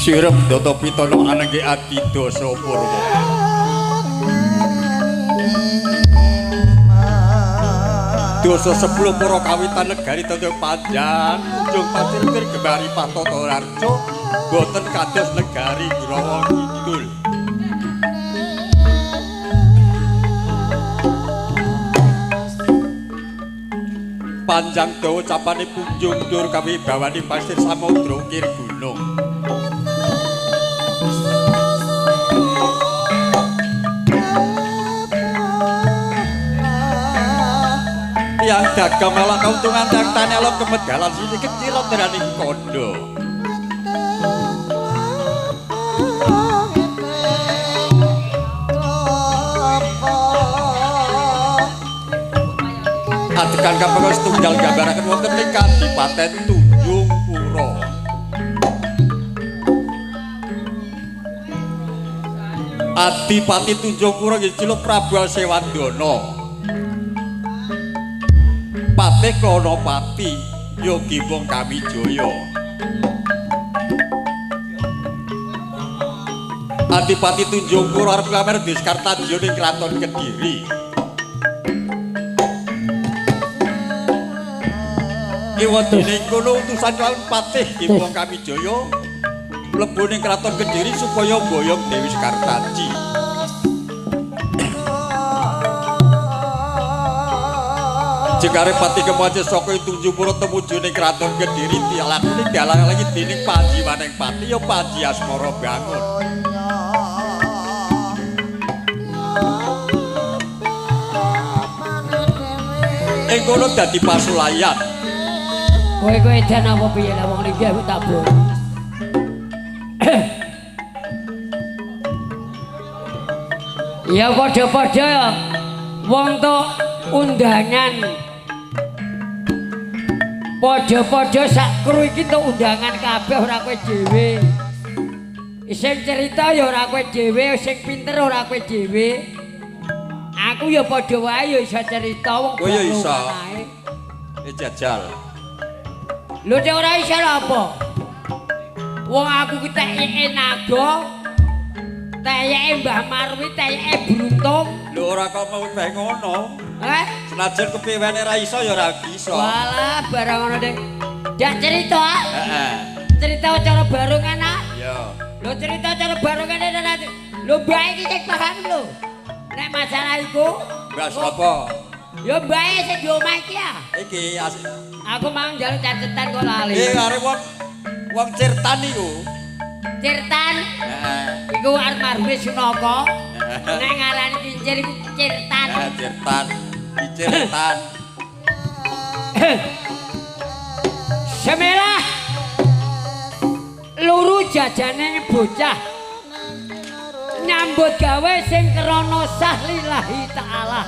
Sirep Data Pitana anengge Adidasa Purwa. Dasa 10 para kawitan negari Tanjung Panjang, Ujung Pasir Gemari Patata Harja, boten kados negari Growong Kidul. Panjang dawa capane punjung dur kawibawani pasir samudra ukir gunung. Tiang dagang malah keuntungan tiang tani alok kemegalan sini kecil berani kondo. Adegan kapengker setunggal gambaraken wonten ing Kadipaten Tunjungpura. Adipati Tunjungpura nggih Ciluk Prabu Sewandana. Patih Klonopati Yogi Wong Kamijaya. Adipati Tunjungpura arep nglamer Diskartajiya ning Kraton Kediri. Kiwadene kono utusan lawan Patih Ki Wong Kamijaya mlebu ning Kraton Kediri supaya mboyong Dewi Sekartaji. Jekare Patih Kemaja saka Tunjungpura tumuju ning Kraton Kediri dilakoni dialang-alangi dening Panji Waneng Pati ya Panji Asmara Bangun. Ing kono dadi pasulayan. Kowe kowe edan apa piye lah wong linggih aku tabung. Ya padha-padha wong tok undangan. Padha-padha sak kru iki tok undangan kabeh ora kowe dhewe. Sing cerita ya ora kowe dhewe, sing pinter ora kowe dhewe. Aku ya padha wae ya iso cerita wong. Kowe ya iso. Jajal. Lho nek ora iso lho apa? Wong aku ki teyeke naga, teyeke Mbah Marwi, teyeke Bruntung. Lho ora kok mau bae ngono. Eh? Senajan kepiwene ora iso ya ora bisa. Walah barang ngono dek. Dak cerita. Heeh. Cerita cara barongan ah. Iya. Lho cerita cara barongan nanti. Lho mbak iki sing paham lho. Nek masalah iku, mbak sapa? Ya mbake sing di omah iki ya. Iki asik. Aku mau njaluk catetan kok lali. Arep wong Cirtan iku. Cirtan? Heeh. Iku arep marbe Sunaka. Nek ngarani kincir iku Cirtan. Heeh, Cirtan. Cirtan. Semelah. Luru jajane bocah. Nyambut gawe sing krana sah lillahi ta'ala.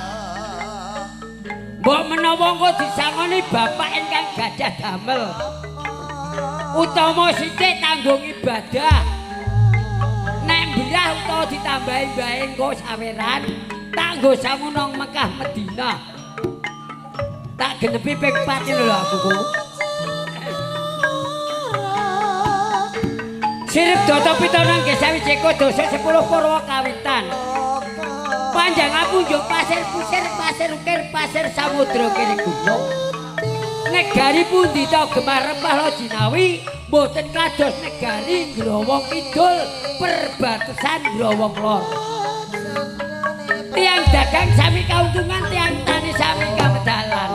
Mbok menawa engko disangoni bapak ingkang gadah damel. Utama sithik tanggung ibadah. Nek mbrah utawa ditambahi bae engko saweran, tak nggo sangu nang Mekah Madinah. Tak genepi ping 4 lho aku ku. Sirip Data Pitana nggih sawijeka dasa 10 Purwa kawitan. Panjang apunjung pasir pusir pasir ukir pasir samudra kiri gunung. Negari pundi ta gemah rempah lo jinawi mboten kados negari Growong Kidul perbatasan Growong Lor. Tiang dagang sami kauntungan, tiang tani sami kamedalan.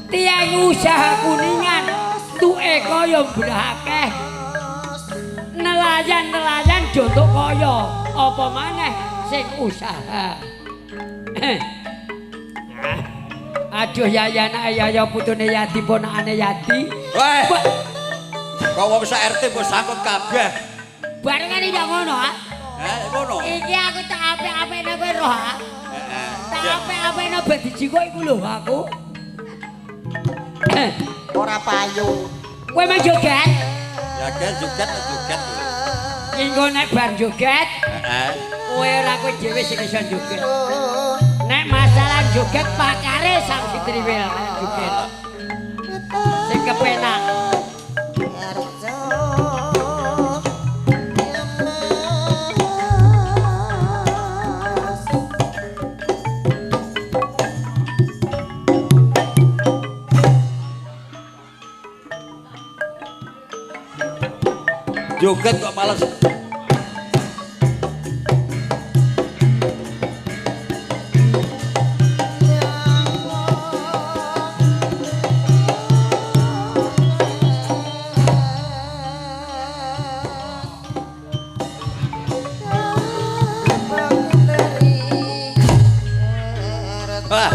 Tiang usaha kuningan tuke kaya mbrah akeh. Nelayan-nelayan jontok kaya apa maneh sing usaha. Aduh yaya anake yaya putune Yadi ponakane Yadi. Weh. Kok wong sak RT mbok sangkut kabeh. Barengane ya ngono, ah. Heh, ngono. Iki aku tak apik-apikne kowe roh, ah. Heeh. Tak apik-apikne ben dijikuk iku lho aku. Ora payu. Kowe mah joget? Ya kan joget joget. Engko nek bar joget, heeh. Kowe ora kowe dhewe sing iso joget. Nek masalah joget pakare Sang Sitriwil joget. Sing kepenak. Joget kok males. Wah.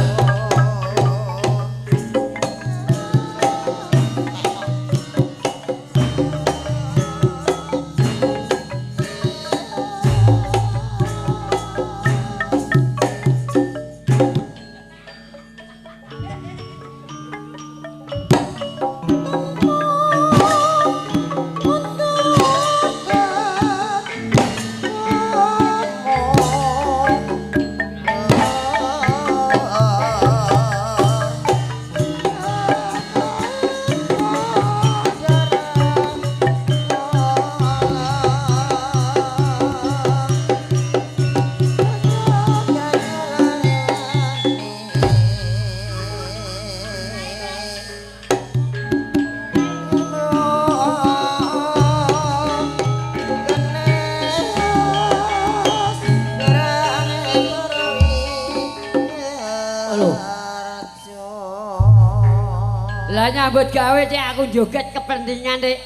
Lah nyambut gawe cek aku joget kepentingan nek.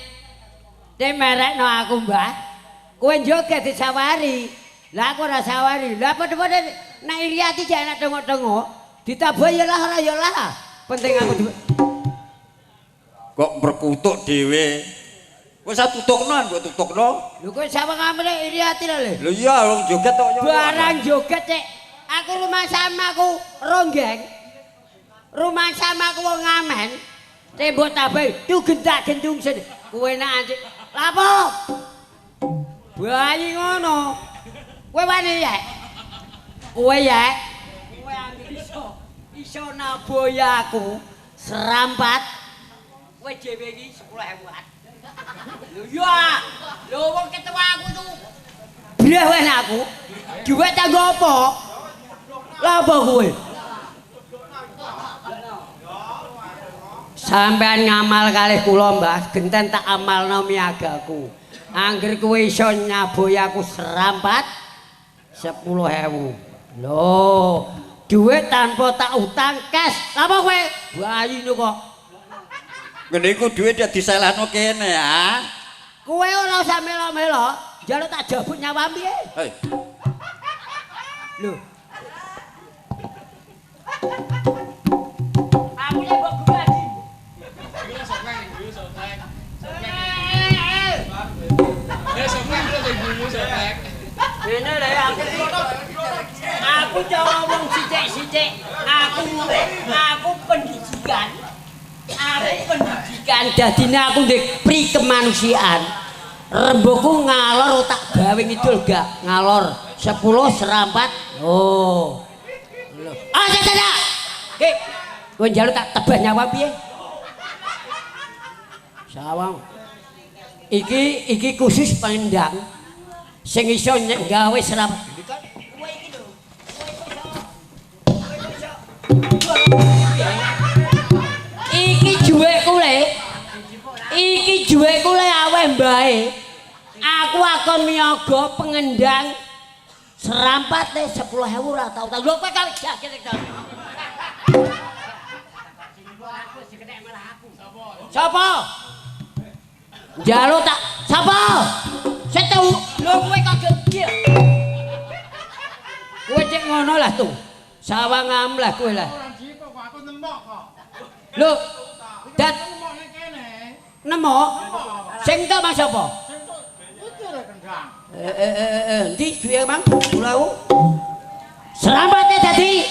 Nek merekno aku, Mbah. Kowe joget disawari. Lah aku ora sawari. Lah padha-padha nek iri ati cek enak tengok-tengok. Ditabah ya lah ora ya lah. Penting aku kok berkutuk dhewe. Wis tutukno mbok tutukno. Lho kowe sawangane iri ati lho. Lho iya wong joget kok. Barang joget cek aku rumah sama aku ronggeng. Rumah sama aku wong ngamen. Tembok tabai tu gentak gentung sen. Kowe nak anjing. Lapo? Bayi ngono. Kowe wani ya? Kowe ya? Kowe anggere iso iso naboya aku serampat. Kowe dhewe iki 10.000. Lho iya. Lho wong ketua aku tuh breh aku. Duit kanggo apa? Lha apa kowe? Sampean ngamal kalih kula, Mbah, genten tak amalno miagaku. Angger kowe iso nyaboy aku serampat 10.000. Lho, duit tanpa tak utang cash. Lha apa kowe? Bayi kok. Ngene iku duit ya diselehno kene, ah. Kowe ora usah melo-melo, njaluk tak jabut nyawa piye? Hei. Lho. Aku nek mbok gulaji. Ngene lho aku. Aku cara wong sithik-sithik, aku pendidikan. Aku pendidikan dadine aku ndek pri kemanusiaan. Rembugku ngalor otak gawe ngidul gak ngalor 10 serampat. Oh. Lho. Ah, cak. Ki, kowe njaluk tak tebah nyawa piye? Sawang. Iki iki khusus pendang sing iso gawe serampat. Kowe iki lho. Iki juwekku le. Iki juwekku le aweh mbae. Aku akon miyaga pengendang serampate 10.000 ora tau. Lho kowe kali jaget to. Sapa? Njaluk tak sapa? Setu. Lho kowe kok gede. Kowe cek ngono lah tuh. Sawangam lah kowe lah. Aku nemok kok. Lho, dat nemok. Sing tok Mas sapa? Sing tok iki lho kendang. Endi duwe Mang? 10.000. Selamat dadi.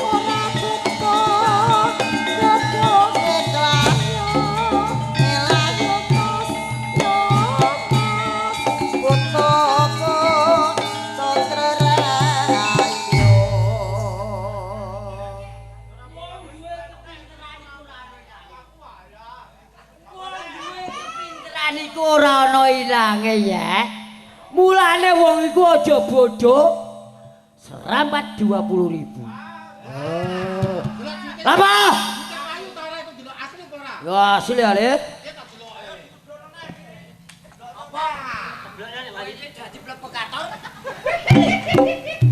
Ora buta gedhe kelas. walange ya. Mulane wong iku aja bodho. Serampat 20.000. Oh. Apa? Ayu ta ora iku delok asli apa ora? Ya asli ale. Apa? Deblokane iki dadi plepekator.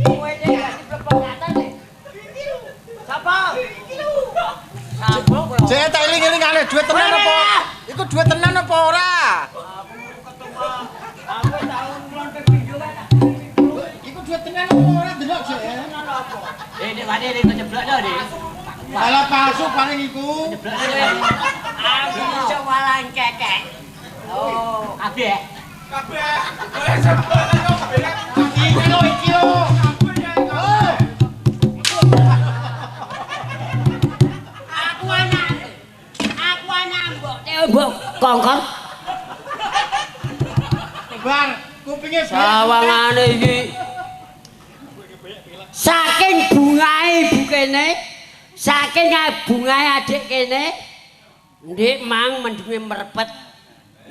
Kowe iki dadi plepekator. Sapa? Sapa kowe? Jek tak eling-elingane duit tenan apa? Iku duit tenan apa ora? Aku tau ngulon ping pindho kae tak. Iku duit tenan apa ora delok jek. Nek wani nek keceblokno, Dik. Malah palsu paling iku. Aku iso walang kekek. Oh, kabeh. Kabeh. Iki lho, iki lho. Aku anak. Aku anak mbok mbok kongkon. Bar, kupinge sawangane iki. Saking bungae ibu kene, saking bungae adik kene, ndik mang mendunge merpet.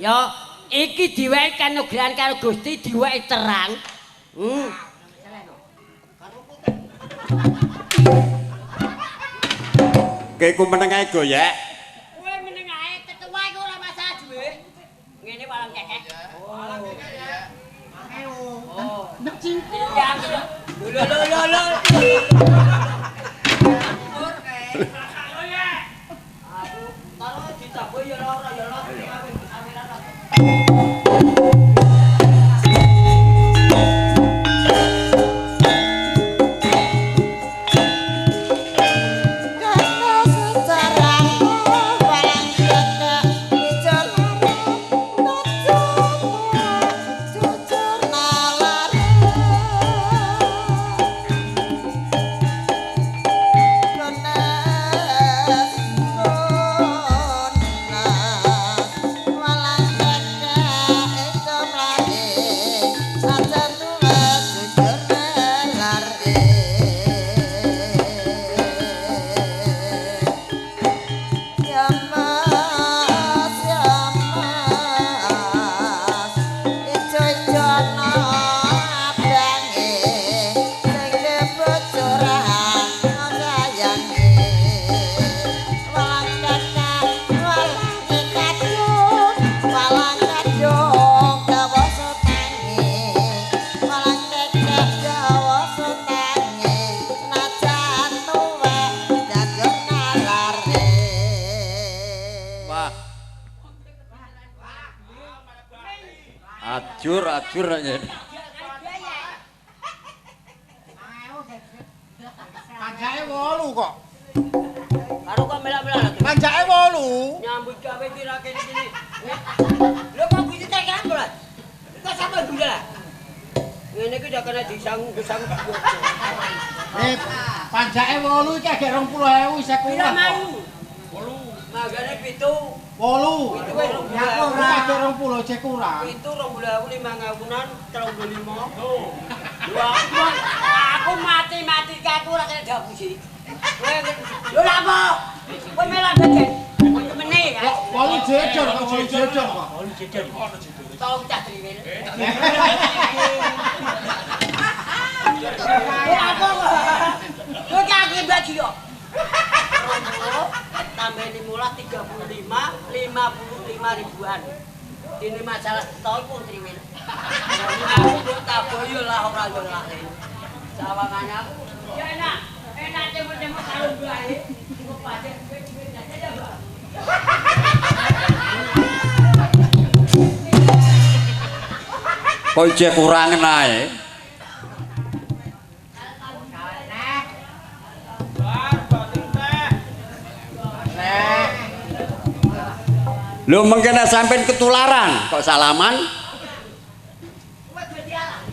Ya, iki diwehi kanugrahan karo Gusti diwehi terang. Kowe iku meneng ae goyek. Kowe meneng ae tetuwa iku ora masalah duwe. Ngene walang kekek. Walang kekek ya. Oh. Nek cingkir. Lho lho lho lho. Aku taruh ditabuh ya ora ya ora. Ajur ajur aja. Panjake 8 kok. Karo kok melak-melak lagi. Panjake 8. Nyambut gawe kira kene kene. Lho kok guyu tek apa lah? Kok sampe guyu lah. Ngene iki dak kena disang-disang. Panjake 8 iki agek 20.000 isih Pira kurang. mau? 8. Magane 7. 8. Pitu wis Ya ora agek 20 isih kurang. 7 20.000 5.000-an 35. Lho aku mati-mati aku ora kena dihapusi. Kowe lho lha apa? Kowe melak bagian. Kowe meneh ya. 8 jejer kok 8 jejer kok. 8 jejer. Tolong cah triwil. Lho apa? Kowe ki aku bagi yo. 20 tambah 15 35 55 ribuan. Ini masalah setahun pun triwil. Aku mbok tabuh yo lah ora yo lah. Sawangane aku ya enak. Enak temu-temu karo mbae. Cukup pajak duit-duit aja ya, Mbak. Kok isih kurangen ae. Lho mengke nek sampean ketularan kok salaman? Kowe gejala.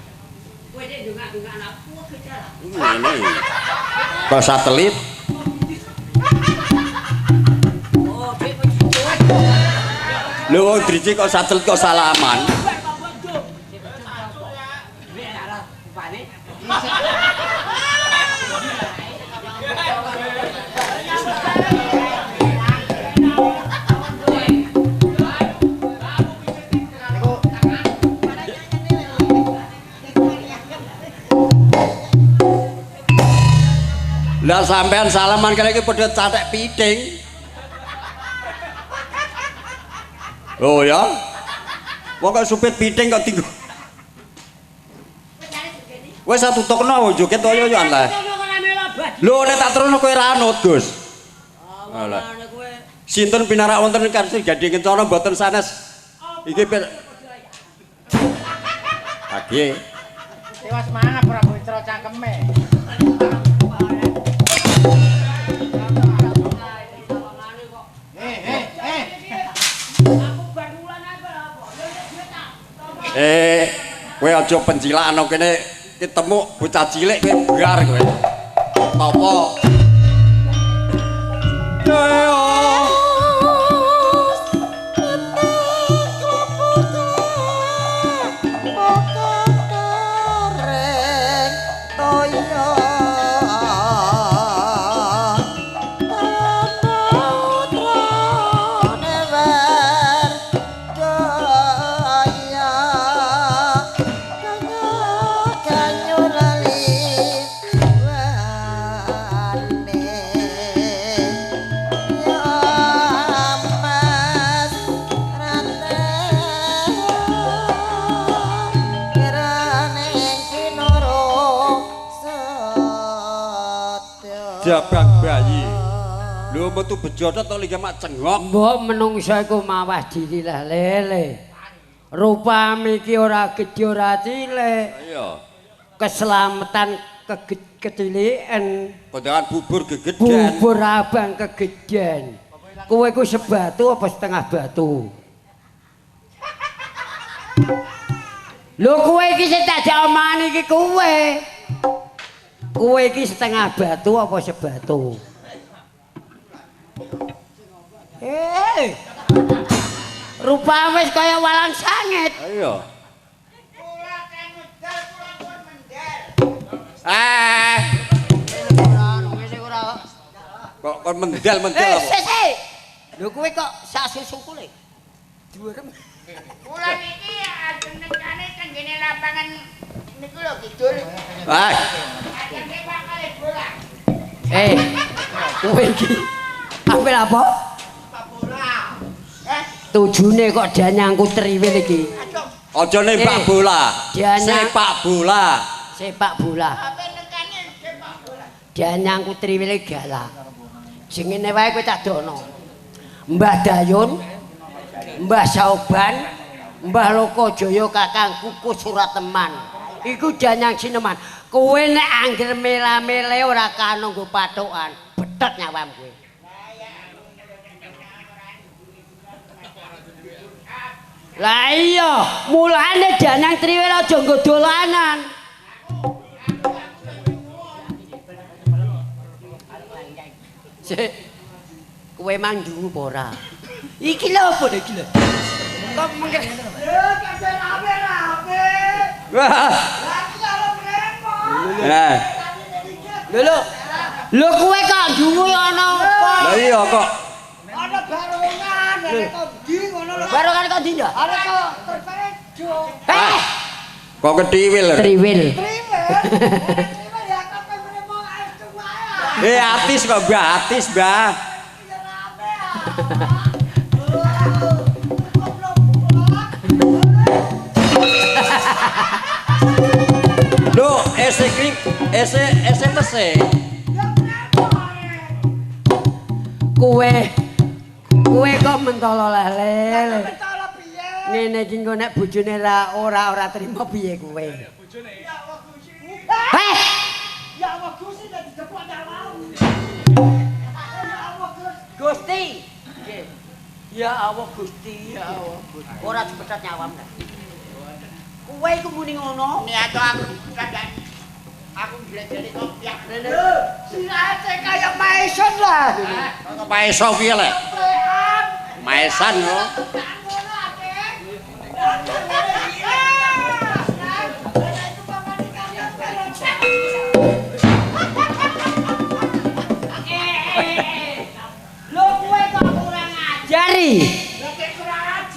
Kowe nek ndongak-ndongak anakku gejala. Ngene. Kok satelit? Oh, dek pejicut. Lho wong driji kok satelit kok salaman? Lah sampean salaman kene iki padha cathek piting. Oh ya. Wong kok supit piting kok tinggo. Wis tutukno joget to yo yo lah. Lho nek tak terusno kowe ra anut, Gus. Alah. Sinten pinarak wonten Karsi Gading Kencana mboten sanes. Iki Age. Tiwas mangap ora bocor cangkeme. Kowe aja pencilakan kene ketemu bocah cilik kowe bar kowe. Apa? Jabang bayi. Lho metu bejotot to linggih mak cengok. Mbok menungsa iku mawah diri lah lele. Rupame iki ora gedhe ora cilik. Iya. Keselamatan kecilikan. Kondangan bubur gegeden. Bubur abang kegeden. Kowe iku sebatu apa setengah batu? Lho kowe iki sing tak jak omongan iki kowe. Kowe iki setengah batu apa sebatu? Rupa wis kaya walang sangit. Iya. Kula kan medal kula pun mendel. Kok kon mendel-mendel apa? Sik. Lho kowe kok sak susuku le? Dhuwurem. Kula niki ajeng nekane teng ngene lapangan niku lho kidul. Ah. Ajeng sepak kalih bola. Kowe iki apel apa? Sepak bola. Tujune kok danyangku triwil iki. Aja nembak bola. Sepak bola. Sepak bola. Ape nekane sepak bola. Danyangku triwil galak. Sing ngene wae kowe tak dono. Mbah Dayun, Mbah Sauban, Mbah Lokajaya kakangku Surateman. Iku danyang sineman. Kowe nek angger mela-mele ora kano nggo pathokan, betot nyawam kowe. Lah iya, mulane danyang triwil aja nggo dolanan. Sik. Kowe mang ndungu apa ora? Iki lho apa iki lho? Kok mengker. Lho, kabeh rame-rame. Wah. Lah iki lho repot. Lah. Lho lho. Lho kowe kok ndungu ana apa? Lah iya kok. Ana barongan, arek kok ndi ngono lho. Barongan kok ndi ya? Arek kok terpejo. Eh. Kok ketiwil. Triwil. Triwil. Triwil ya kok mremo es wae. Atis kok Mbah, atis Mbah. Lho, ese krim, ese ese pese. Kowe kowe kok mentolo lele. Mentolo piye? Ngene iki engko nek bojone ora trimo piye kowe? Bojone. Ya Allah Gusti. Heh. Ya Allah Gusti dadi jepot awakmu. Ya Allah Gusti. Gusti. Nggih. Ya Allah Gusti, ya Allah Gusti. Ora cepet nyawam ta. Kowe iku muni ngono? Niat aku kandhane. Aku glejeli kok piak. Lho, sirahe kaya Maison lah. Kok maeso piye le? Maesan yo. Lho kowe kok kurang ajari.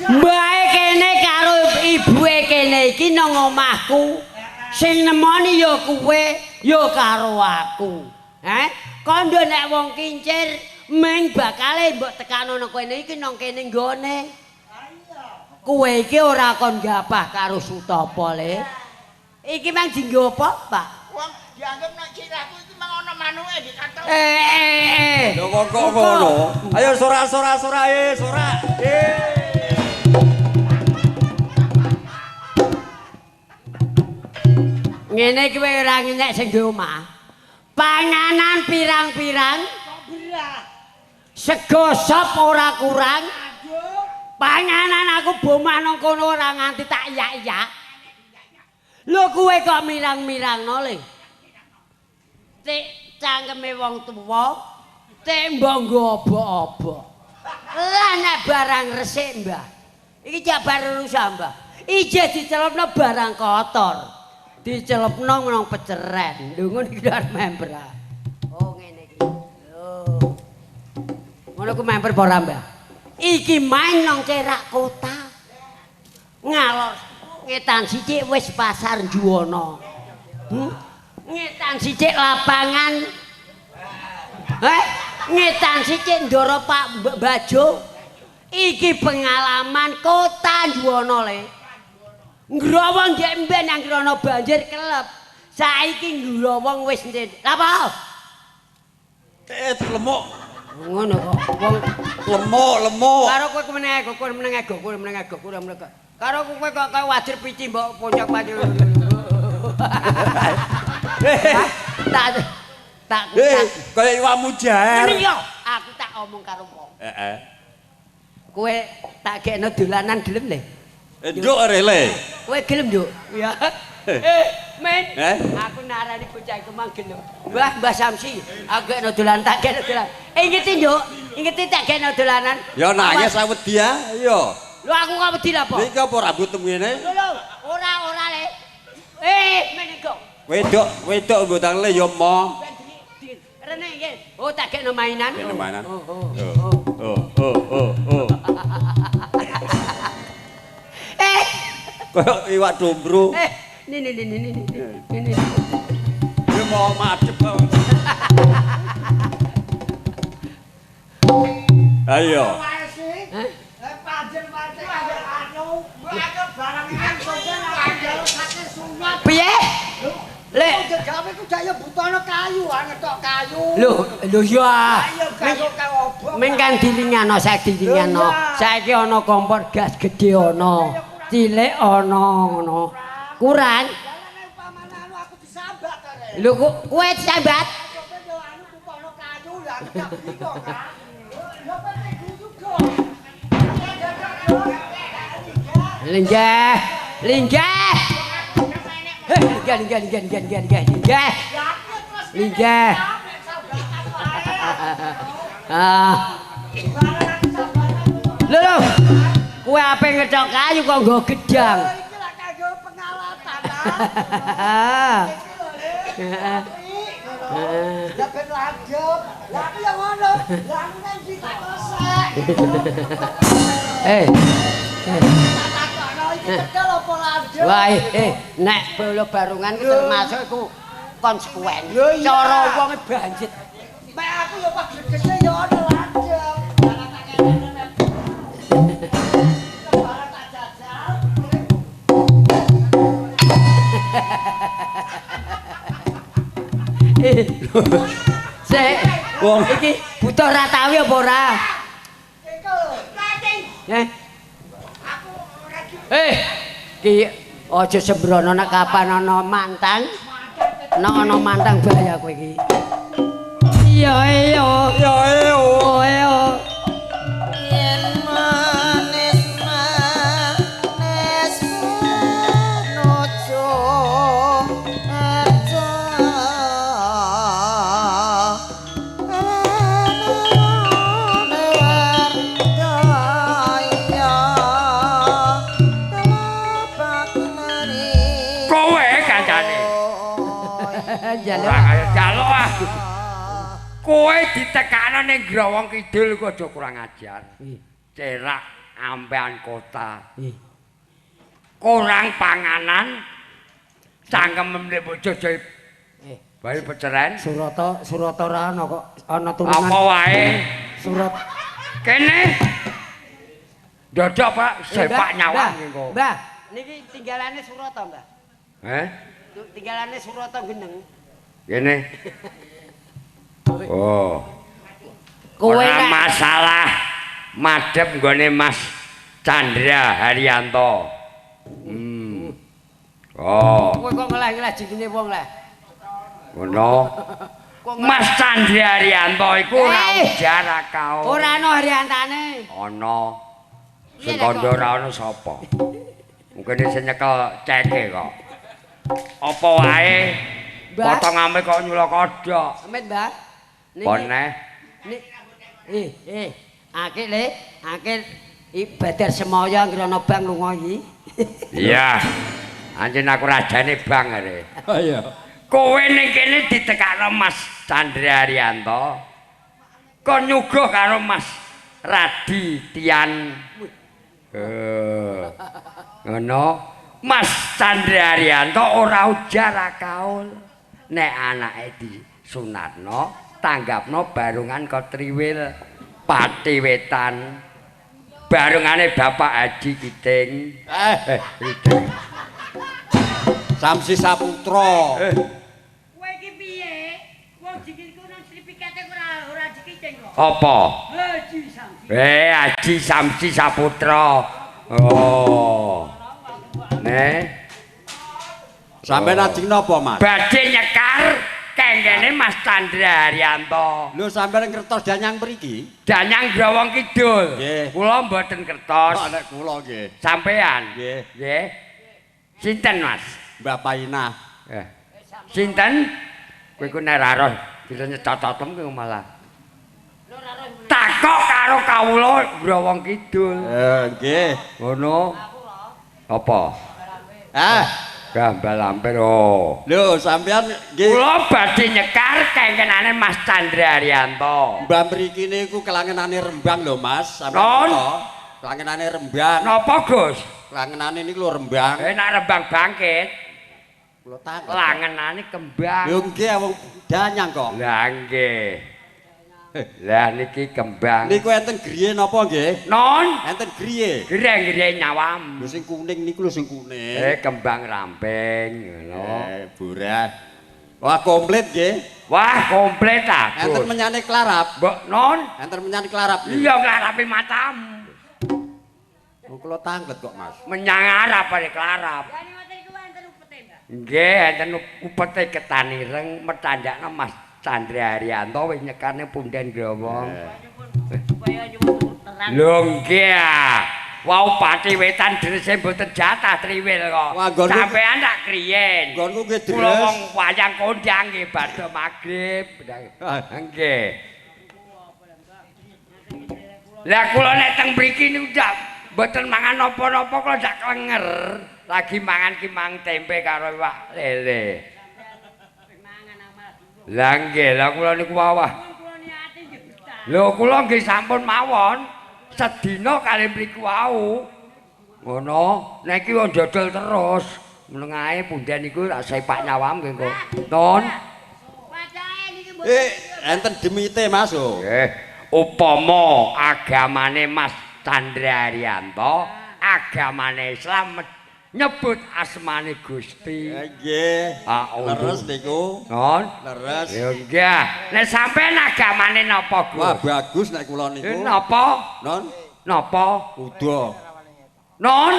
Mbae kene karo ibuke kene iki nang omahku. Sing nemoni ya kowe, ya karo aku. Heh, Kondo nek wong kincir meng bakale mbok tekano nang kene iki nang kene nggone. Kowe iki ora kon gapah karo Sutapa le. Iki mang dinggo apa, Pak? Wong dianggep nek sirahku iki mang ana manuke di kantong. Lho kok ngono? Ayo sorak-sorak sorak sorak. Ngene iki ora ngenyek sing di omah. Panganan pirang-pirang, sego sop ora kurang. Panganan aku bomah nang kono ora nganti tak iyak-iyak. Lho kowe kok mirang-mirangno le. Tik cangkeme wong tuwa, tik mbok nggo obok-obok. Lah nek barang resik, Mbah. Iki jak bar rusak, Mbah. Ije dicelupno barang kotor. Dicelupno nang peceren. Lho ngono iki arep member. Oh ngene iki. Lho. Ngono ku member apa ora, Mbah? Iki main nang cerak kota. Ngalor ngetan sithik wis pasar Juwana. Ngetan sithik lapangan. Ngetan sithik Ndara Pak Bajo. Iki pengalaman kota Juwana le. Ngrowong ndek mben nang ana banjir kelep. Saiki ngrowong wis ndek. Lha apa? Lemuk. Ngono kok wong lemuk. Karo kowe meneng ego, kowe meneng ego, kowe meneng ego, kowe meneng. Karo kowe kok kaya wajir pici mbok puncak pati. Tak tak kaya iwak mujair. Iya, aku tak omong karo wong. Heeh. Kowe tak gekno dolanan gelem le? Nduk rele. Kowe gelem, Nduk? Iya. Men, aku narani bocah iku mang gelem. Mbah, Mbah Samsi, aku gekno dolan tak gekno dolan. Ingeti, Nduk. Ingeti tak gekno dolanan. Ya nangis aku wedi ya. Iya. Lho aku kok wedi lha apa? Iki apa rambutmu ngene? Lho lho, ora ora le. Men iku. Wedok, wedok mbok le ya mo. Rene iki. Oh, tak gekno mainan. Gekno mainan. Oh, oh. Oh, oh, oh, oh. Kayak iwak dombro. Ini ini ini ini. Dia mau madep. Ayo. Piye? Lek gawe ku jaya butono kayu, ngetok kayu. Lho, lho ya. Meng kan dilingano, saiki dilingano. Saiki ana kompor gas gedhe ana. Cilik ana ngono. Kurang. Lho kok kowe disambat? Linggah, linggah. Linggah, linggah, linggah, linggah, linggah, linggah. Linggah. Ah. Lho lho. Kowe ape ngethok kayu kok nggo gedang? Iki lak kanggo pengalatan ta. Heeh. Ya ben landhep. Lah aku ya ngono. Lah aku nang ndi tak resek. Tak takokno iki cedhel apa landhep? Wah, nek bolo barungan ku termasuk iku konsekuen. Cara wong banjit. Mek aku ya pas gregese ya ono landhep. Sik, wong iki butuh ra tawi apa ora? Iki aja sembrono nek kapan ana mantang. Nek ana mantang bahaya kowe iki. Iya iya. Iya iya. Oh iya. Yen manis manis menuju arja Kowe kancane. Jaluk. Jaluk ah. Kowe ditekakno ning Growong Kidul ku aja kurang ajar. Cerak ampean kota. Kurang panganan. Cangkem nek mbok jojohi. Bayu Peceren. Surata, Surata ora ana kok ana turunan. Apa wae? Surat Kene. Dodok Pak, sepak nyawang engko. Mbah, niki tinggalane Surata, Mbah. Heh? Tinggalane Surata geneng. Kene. Oh. Kowe Ora masalah madhep nggone Mas Chandra Haryanto. Oh. Kowe kok ngelah-ngelah jenenge wong lah. Ngono. Mas Chandra Haryanto iku ora ujar akau. Ora ana Haryantane. Ana. Sing kandha ora ana sapa? Mungkin sing nyekel ceke kok. Apa wae potong ame kok nyula kodhok. Amit, Mbah. Poneh. Akeh le, akeh ibadah semaya anggere ana bang lunga iki. Iya. Anjen aku rajane bang are. Oh iya. Kowe ning kene ditekakno Mas Chandra Haryanto. Kon nyuguh karo Mas Radi Tian. Ngono. Mas Chandra Haryanto ora ujar akaul. Nek anake disunatno, tanggapno barungan Kotriwil Pati Wetan. Barungane Bapak Haji Kiting. Kiting. Samsi Saputra. Kowe iki piye? Wong jikilku nang sertifikate ora Haji Kiting kok. Apa? Haji Samsi. Haji Samsi Saputra. Oh. Nek sampeyan ajeng napa, Mas? Badhe nyekar kengkene Mas Chandra Haryanto. Lho sampeyan ngertos danyang mriki? Danyang Growong Kidul. Nggih. Kula mboten ngertos. Oh, nek kula nggih. Sampeyan? Nggih. Nggih. Sinten, Mas? Mbah Painah. Sinten? Kowe iku nek ra roh bisa nyecocotem kowe malah. Takok karo kawula Growong Kidul. Nggih. Ngono. Apa? Ah, gambal lampir oh. Lho sampeyan nggih. Kula badhe nyekar kengkenane Mas Chandra Haryanto. Mbah mriki niku kelangenane Rembang lho Mas, sampeyan. Non. Kelangenane Rembang. Napa, Gus? Kelangenane niku lho Rembang. Nek Rembang bangkit. Kula tanglet. Langenane kembang. Lho nggih wong danyang kok. Lah nggih. Lah niki kembang. Niku enten griye napa nggih? Non. Enten griye. Griye-griye nyawam. Lho sing kuning niku lho sing kuning. Kembang ramping ngono. Burah. Wah komplit nggih. Wah komplit ta. Enten menyane klarap. Mbok non. Enten menyane klarap. Iya klarape matamu. Oh kula tanglet kok Mas. Menyang Arab bare klarap. Nggih enten upete ketan ireng metandakno Mas Chandra Haryanto wis nyekane punden Growong. Lho nggih. Wau Pati Wetan drese mboten jatah triwil kok. Sampean tak kriyen. Nggonku nggih dres. Kula wong wayang kondang nggih badhe magrib. Nggih. Lah kula nek teng mriki niku ndak mboten mangan napa-napa kula ndak klenger. Lagi mangan ki mang tempe karo iwak lele. Lah nggih, lah kula niku wawah. Lho kula nggih sampun mawon sedina kali mriku wau. Ngono, nek iki wong dodol terus. Meneng ae punden niku tak sepak nyawam nggih kok. Non. Enten demite Mas lho. Nggih. Upama agamane Mas Chandra Haryanto, agamane Islam nyebut asmane Gusti. Nggih. Leres niku. Non. Leres. Ya nggih. Nek sampean agamane napa, Gus? Wah, bagus nek kula niku. Napa? Non. Napa? Uda. Non.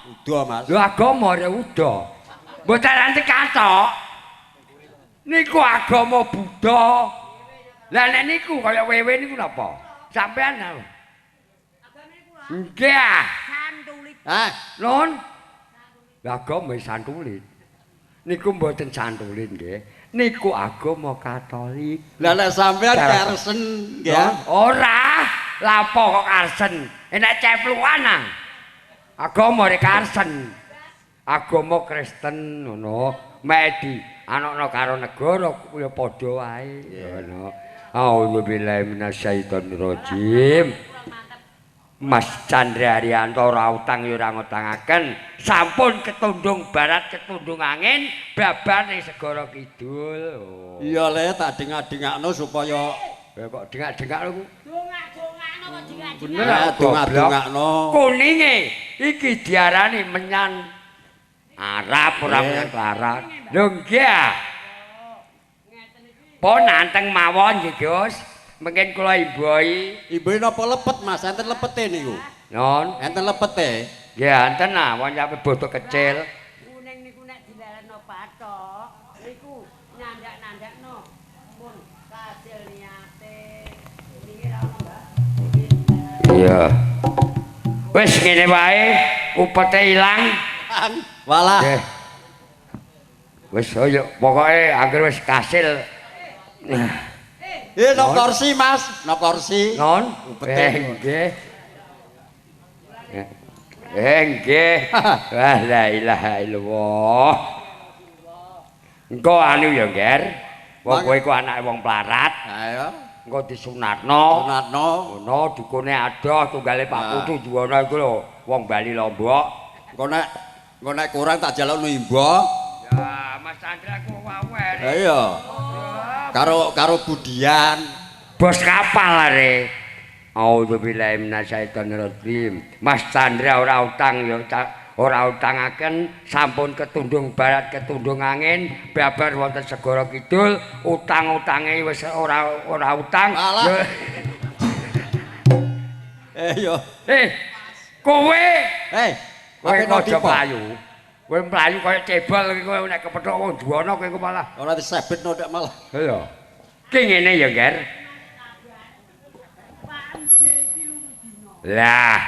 Uda, Mas. Lho agama re uda. Mboten anti kathok. Niku agama Buddha. Lah nek niku kaya wewe niku napa? Sampean napa? Nggih. Santulit. Ah, non. Lah agama santulit. Niku mboten santulit nggih. Niku agama Katolik. Lah nek sampean karsen nggih. Ora, lapo kok karsen? Enak ceplukan ah. Agama rek karsen. Agama Kristen ngono. Mek di anokno karo negara ya padha wae ngono. A'udzubillahi minasyaitonirrajim. Mas Chandra Haryanto ora utang ya ora ngutangaken. Sampun ketundung barat ketundung angin babar ning segara kidul. Oh. Iya le tak dengak-dengakno supaya kok dengak-dengak lho ku. Dongak-dongakno kok dengak-dengak. Bener dongak-dongakno. Kuninge iki diarani menyan Arab ora menyan Larat. Lho nggih. Pun nanteng mawon nggih Gus. Mungkin kula imboi. Imboi napa lepet Mas? Enten lepete niku. Non, enten lepete. Nggih enten ah wong sampe boto kecil. Kuning niku nek dilereno pathok niku nyandak-nandakno pun kasil niate. Niki ra ono, Mbak. Iya. Wis ngene wae, upete ilang. Walah. Nggih. Wis ayo pokoke anggere wis kasil. No kursi Mas, no kursi. Non, upete. Nggih. Nggih. Wah la ilaha illallah. Engko anu ya, Nger. Wong kowe iku anake wong pelarat. Ayo. Engko disunatno. Sunatno. Ngono dukune adoh tunggale Pak Putu Juwana iku lho, wong Bali Lombok. Engko nek kurang tak jalukno imbo. Ya, Mas Chandra ku wawer. Ha iya. Karo Budian. Bos kapal are. Auzubillahi minasyaitonirrajim. Mas Chandra ora utang ya ora utangaken, sampun ketundung barat ketundung angin, babar wonten segara kidul, utang-utange wis ora utang. Yo. Kowe. Kowe aja mlayu. Kowe mlayu kaya cebol iki kowe nek kepethuk wong Juwana kowe malah ora disebetno nek malah. Iya. Ki ngene ya, Nger. Lah.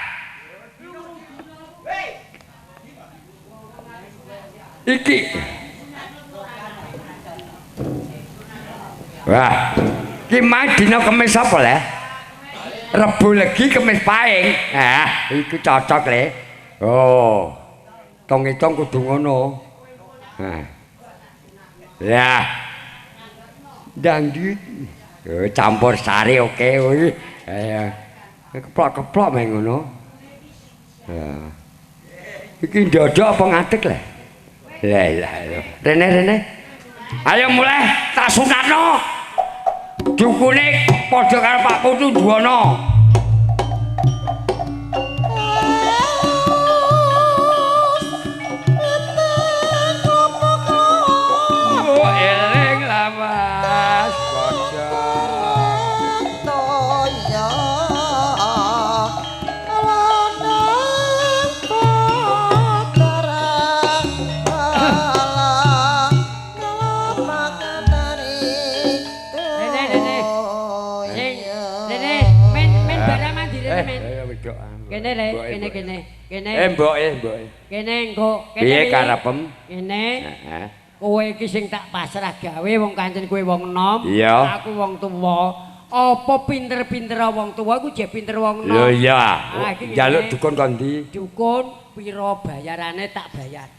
Iki. Wah. Ki mang dina Kemis apa le? Rebo Legi Kemis Paing. Nah, iki cocok le. Oh. Tong-itong kudu ngono. Nah. Lah. Dangdut. Campur sari oke kuwi. Ayo. Keplok-keplok meh ngono. Ya. Iki ndodok apa ngadeg le? Lah lah. Rene. Ayo mulai tak sunatno. Dukune padha karo Pak Putu Juwana. Eling lawas padha. Toya lanang putra Rene, men barang mandi rene men. Kene le, kene. Kene. Mboke. Kene engko. Piye karepem? Kene. Heeh. Kowe iki sing tak pasrah gawe wong kancen kowe wong enom, aku wong tuwa. Apa pinter-pinter wong tuwa iku jek pinter wong enom. Lho iya. Njaluk dukun ko ndi? Dukun pira bayarane tak bayar.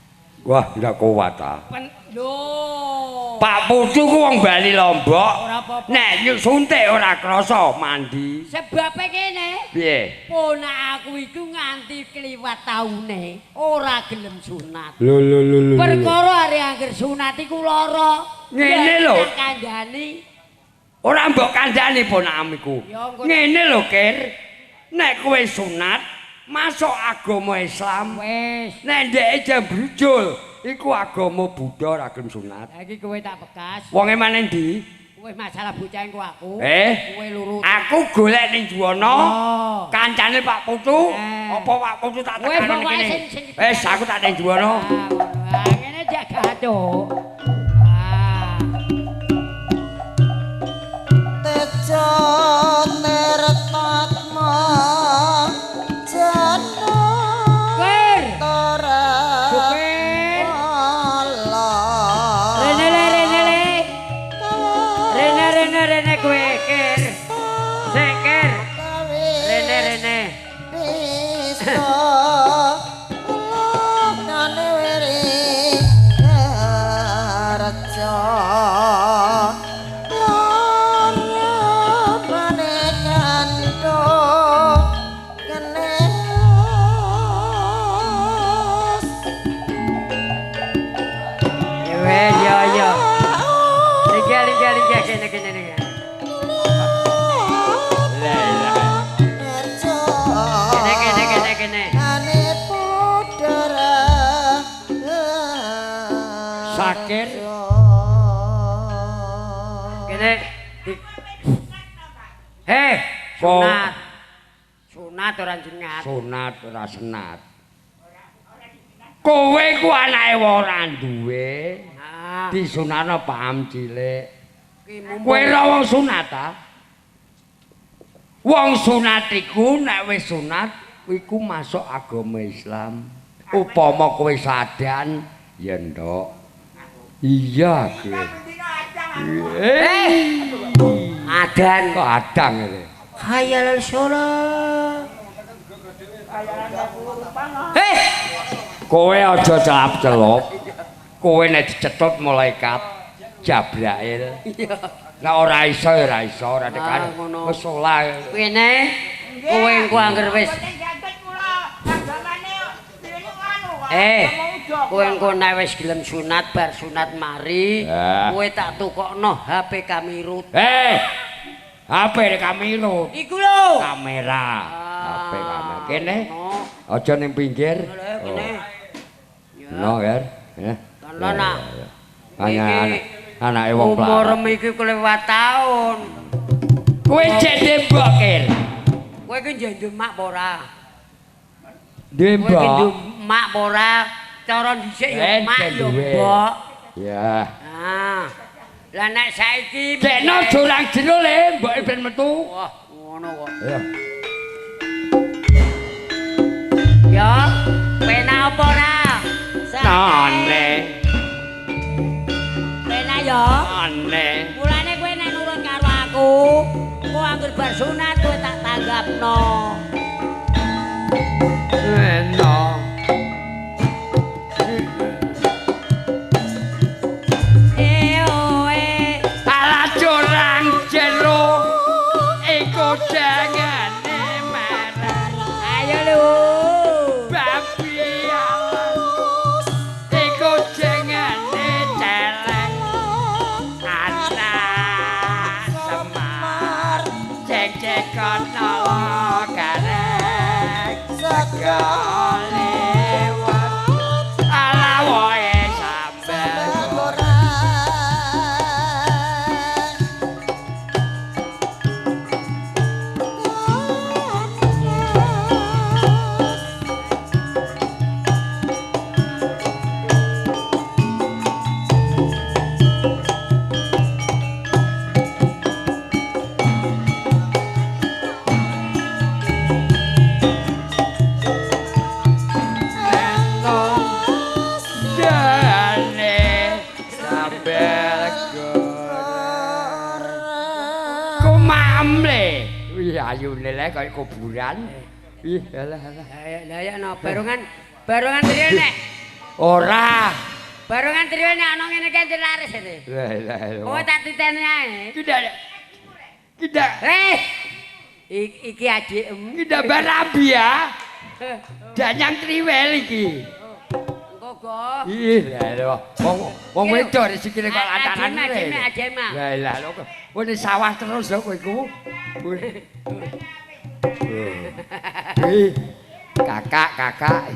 Wah, ndak kuat ta. Lho. Pak Putu ku wong Bali Lombok. Nek suntik ora krasa mandi. Sebabe kene. Piye? Ponak aku iku nganti kliwat taune ora gelem sunat. Lho lho lho. Perkara arek angger sunat iku lara. Ngene lho. Kandhani. Ora mbok kandhani ponakam iku. Ngene lho, Kir. Nek kowe sunat masuk agama Islam. Wis. Nek ndeke jam brujul iku agama Buddha ora gelem sunat. Lah iki kowe tak bekas. Wonge maneh ndi? Wis masalah bocah engko aku. Kowe luru. Aku golek ning Juwana. Oh. Kancane Pak Putu. Apa Pak Putu tak tekani kene? Wis aku tak ning Juwana. Ah ngene jaga cuk. Tejo nertatma jana. Rene kowe Kir. Sik Kir. Rene. Bisa lokane wiri. Kene kene kene. Kene kene kene kene. Sakir. Kene. Heh, sunat. Sunat ora jengat. Sunat ora senat. Kowe ku anake wong ora duwe. Disunatno paham cilik. Kowe ora wong sunat ta? Wong sunat iku nek wis sunat iku masuk agama Islam. Upama kowe sadan ya ndok. Iya kowe. Adan kok adang ngene. Hayal sholat. Heh. Kowe aja celap-celup. Kowe nek dicetut malaikat Jabrail. Iya. Nek ora iso ya ora iso, ora tekan. Wis salah. Kene kowe engko angger wis kowe engko nek wis gelem sunat bar sunat mari, kowe tak tukokno HP Kamirut. HP Kamirut. Iku lho. Kamera. HP kamera. Kene aja ning pinggir. Kene. No, Ger. Ana. Anake wong pelarat. Umurem iki kelewat taun. Kowe jek ndembok, Ger. Kowe iki njek mak apa ora? Ndembok. Kowe iki mak apa ora? Cara dhisik ya mak ya mbok. Ya. Ah. Lah nek saiki dekno jurang jero le, mboke ben metu. Wah, ngono kok. Ya. Ya, penak apa ora? Nane. Penak ya. Nane. Mulane kowe nek nurut karo aku, kowe angger bar sunat kowe tak tanggapno. Enak. Ayune le kaya kuburan. Ih, alah alah. Lah ya no barongan barongan triwe nek. Ora. Barongan triwe nek ana ngene iki laris iki. Lah lah. Kowe tak titeni ae. Tidak. Tidak. Iki adikmu. Tidak barabi ya. Danyang triwel iki. Engko go. Ih, lah lho. Wong wong wedok sikile kok lantaran. Lah lah lho. Kowe ning sawah terus lho kowe iku. Ih, kakak, kakak.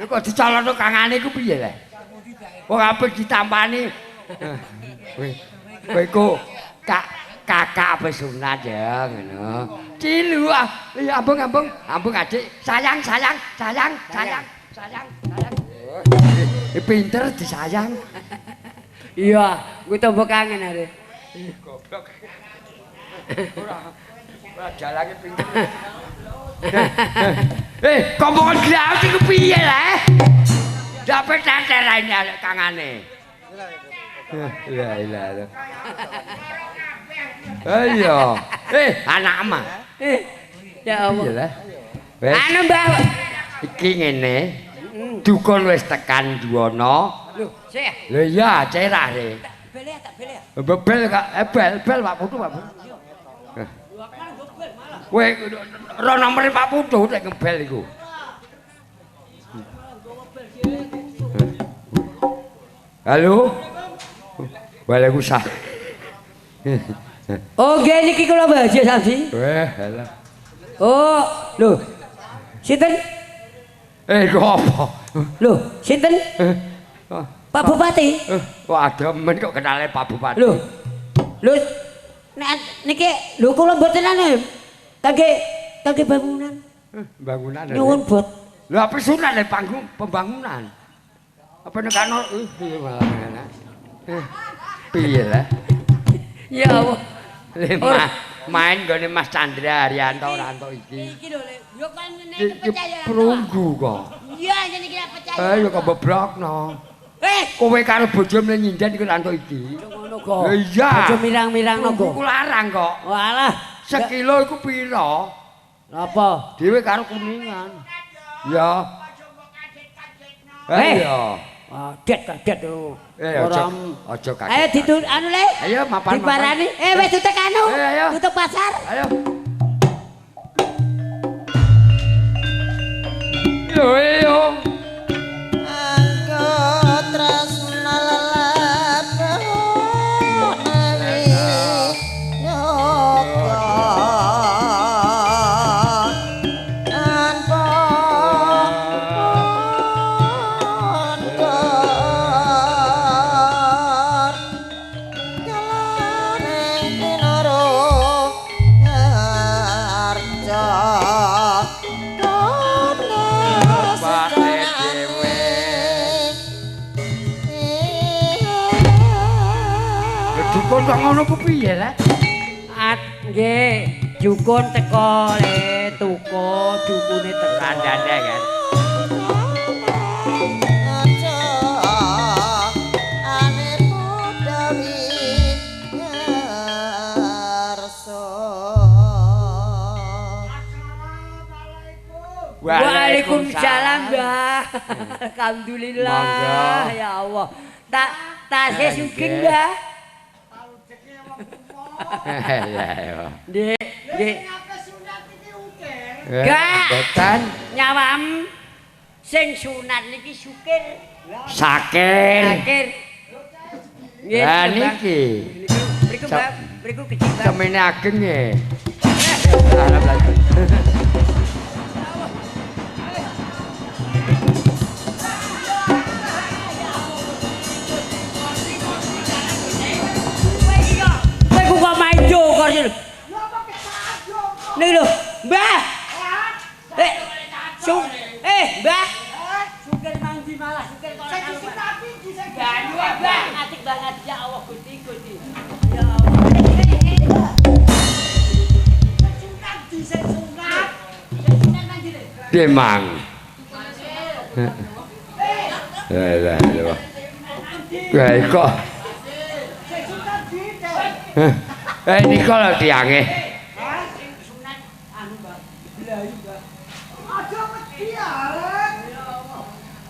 Lho kok dicolono kangane iku piye lho? Wong apik ditampani. Kowe iku kakak apa sunat ya ngono. Cilu ah, ambung ambung, ambung adik. Sayang, sayang, sayang, sayang, sayang, sayang. Pinter disayang. Iya, kuwi tombo kangen are. Goblok. Ora ora jalanke pinter. Kompongan glaut iku piye lho? Dapet teterane kangane. Lah lah lah. Iya. Anak mah. Ya Allah. Anu Mbah. Iki ngene. Dukun wis tekan Duwana. Lho, sik. Lho iya, cerah re. Bel ya, tak bel ya. Bel kak, bel bel Pak Putu, Pak Putu. Kowe ro nomere Pak Putu nek ngebel iku. Halo. Waalaikumsalam. Oh, nggih niki kula Mbah Haji Samsi. Weh, halah. Oh, lho. Sinten? Kok apa? Lho, sinten? Pak Bupati. Kok ademen kok kenale Pak Bupati. Lho. Lho, nek niki lho kula mboten anu. Kangge bangunan. Bangunan. Nyuwun bot. Lho apa sunat le panggung pembangunan. Apa nek ana malah enak. Piye lah? Ya Allah. Main nggone Mas Chandra Haryanto ora entuk iki. Iki lho Le, yo kan nek percaya. Prunggu kok. Iya, ngene iki percaya. Yo kok bebrokno. Kowe karo bojomu nyinden iku ora entuk iki. Ngono kok. Lho iya. Aja mirang-mirangno kok. Iku larang kok. Walah, sekilo iku pira? Napa? Dhewe karo Kuningan. Ya. Iya. Kaget lho. Aja kaget. Ayo ditut anu Le. Ayo mapan. Diparani. Wis tutup anu. Tutup pasar. Ayo. Yo yo. Angko tresna lelebone yoga. Dukun kok ngono ku piye lah? At nggih, dukun teko le tuku, dukune teko. Randane kan. Waalaikumsalam, Mbah. Alhamdulillah ya Allah. Tak tasih sugeng, Mbah. Ya ya. Nggih, nggih. Gak. Mboten nyawam sing sunat niki sukir. Sakir. Sakir. Nggih. Lah niki. Mriku, Mbah, mriku kecil, Mbah. Semene ageng nggih. Niki lho, Mbah. Mbah. Sukir mandi malah sukir kok. Sing disunati iki sing banyu, Mbah. Atik banget ya Allah Gusti Gusti. Ya Allah. Sing sunat di sing sunat. Sing sunat mandi le. Demang. Lah lah lho. Lah kok. Sing sunat di. Niki lho tiange.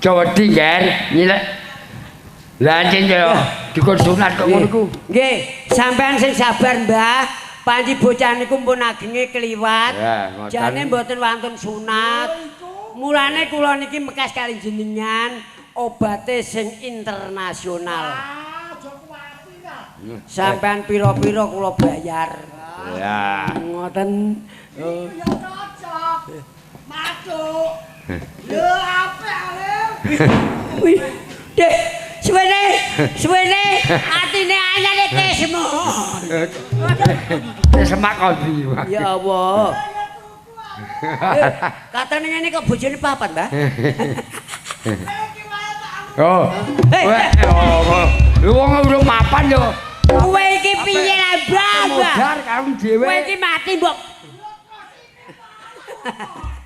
Jawa wedi, Nger. Nyilek. Lah encen yo dikon sunat kok ngono iku. Nggih, sampean sing sabar, Mbah. Panci bocah niku pun agenge kliwat. Jane mboten wantun sunat. Mulane kula niki mekas kali jenengan obate sing internasional. Sampean pira-pira kula bayar. Ya. Ngoten. Ya cocok. Masuk. Lho apik ale. Wih, deh, suwene, atine anyane tesmo. Semak kondi. Ya Allah. Katane ngene kok bojone papat, Mbah. Oh. Oh. Lho wong urung mapan yo. Kowe iki piye lah, Mbah? Modar karo dhewe. Kowe iki mati, mbok.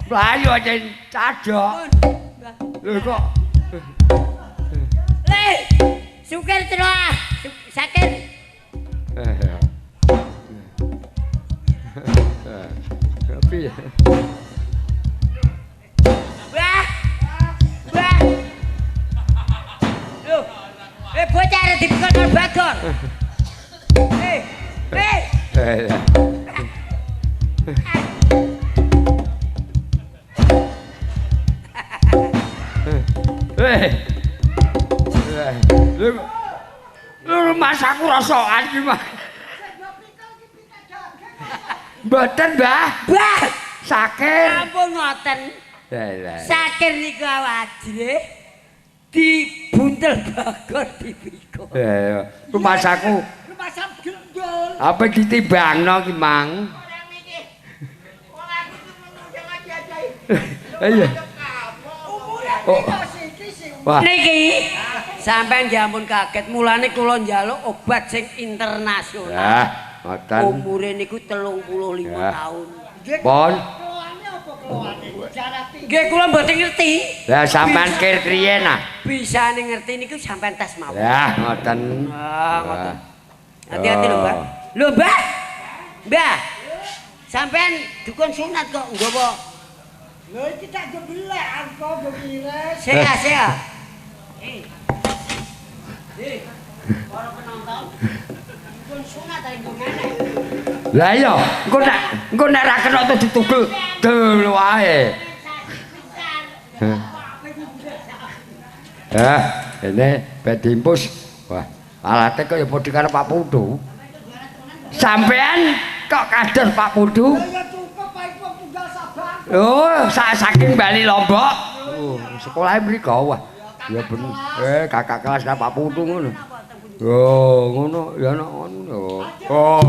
Mlayu aja cadok. Lho kok. Le, sukir terus. Sakir. Piye? Mbah. Mbah. Lho. Bocah arep dipikul karo Bagor. Lho mas aku rosokan iki, Mas. Mboten, Mbah. Mbah, Sakir. ampun ngoten. Lah. Sakir niku awajre dibuntel bagor dipikul. Eh, rumasaku Rumah gendul. apa ditimbangno ki, Mang? Iya. Oh. Wah, Niki sampean ya ampun kaget, mulane kula njaluk obat sing internasional. ya, ngoten. Umure niku 35 Ya. tahun. Pon. Keloane apa keloane? Darah tinggi. Nggih kula mboten ngerti. Lah sampean kir kriyen ah? Bisane ngerti niku sampean tes mawon. Lah, ngoten. Ah, ngoten. Hati-hati lho, Mbah. Lho, Mbah. Mbah. Sampean dukun sunat kok nggawa. Lho iki tak jebelek angko mbok. Sik ah, sik ah. Eh. Eh. Para penonton. Dukun sunat ae nggo ngene. Lah iya, engko nek ra kena tuh ditugel del wae. Eh, ini ben diimpus. Wah, alate kok ya padha karo Pak Putu. Sampean kok kados Pak Putu? Ya cukup ae wong tunggal sabang. Oh, saking Bali Lombok. Oh, sekolahe mriko wah. Ya bener. Eh, kakak kelas karo Pak Putu ngono. Oh, ngono ya ana ngono. Oh.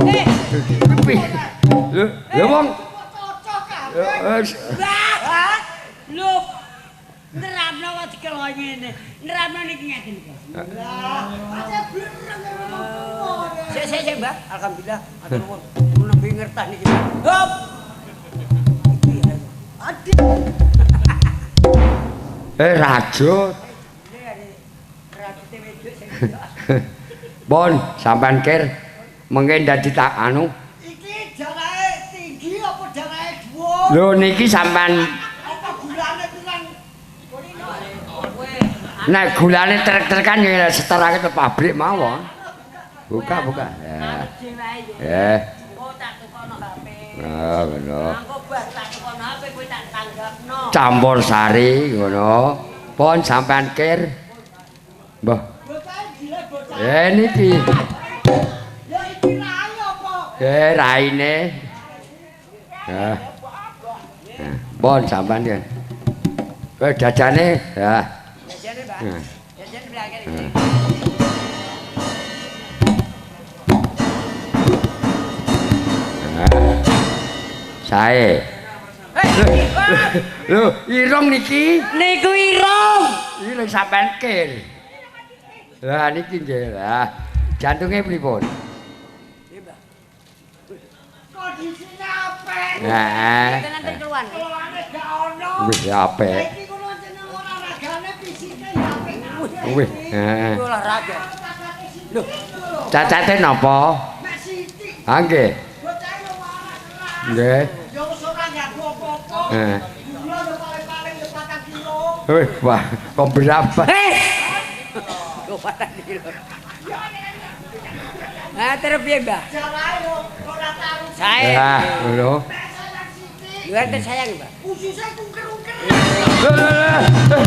Lho, ya wong Cocok kabeh. Mbah. Lho. Neramno kok dikelo ngene. Neramno niki ngeten iki. Lah, aja bleng wong tuwa. Sik sik sik, Mbah. Alhamdulillah. Matur nuwun. Nembe ngertah niki. Hop. Aduh. Eh, rajut. Bon, sampean kir mengke dadi tak anu. Iki darahe tinggi apa darahe dhuwur? Lho niki sampean Apa gulane pirang? nek gulane trek-trekan ya setorake ke pabrik mawon. Buka, buka. Ya. Eh. Oh, tak tukono HP. Nah, ngono. Engko bar tak tukono HP kowe tak tanggapno. Campur sari ngono. Pon sampean kir. Mbah. Bocah gila bocah. Eh niki. Ya iki rai apa? Eh raine. Ya. Pon sampean ya. Kowe jajane ya. Jajane, Mbah. Jajane belakang iki. Sae. Lho, irung niki. Niku irung. Irung sampean kir. Lah niki nggih lah. Jantunge pripun? Kondisine apik. Heeh. Tenan keluan. Keloane gak ono. Wis apik. Iki ngono jeneng olahragane fisike ya apik kabeh. Wih, heeh. Iku olahraga. Lho, Cacate napa? mek sithik Ha nggih. bocah yo waras keras. Nggih. Ya wis ora nganggo apa-apa. Heeh. Gula yo paling-paling yo 4 kilo. Wih, wah, kok berapa? Hei. Kok patang kilo. Nah, terus piye, Mbah? Jarahe yo ora tahu. Sae. Lah, ngono. Mek sayang sithik. Lho enten sayang, Mbah. Ususe kungker-ungker. Lho, lho, lho.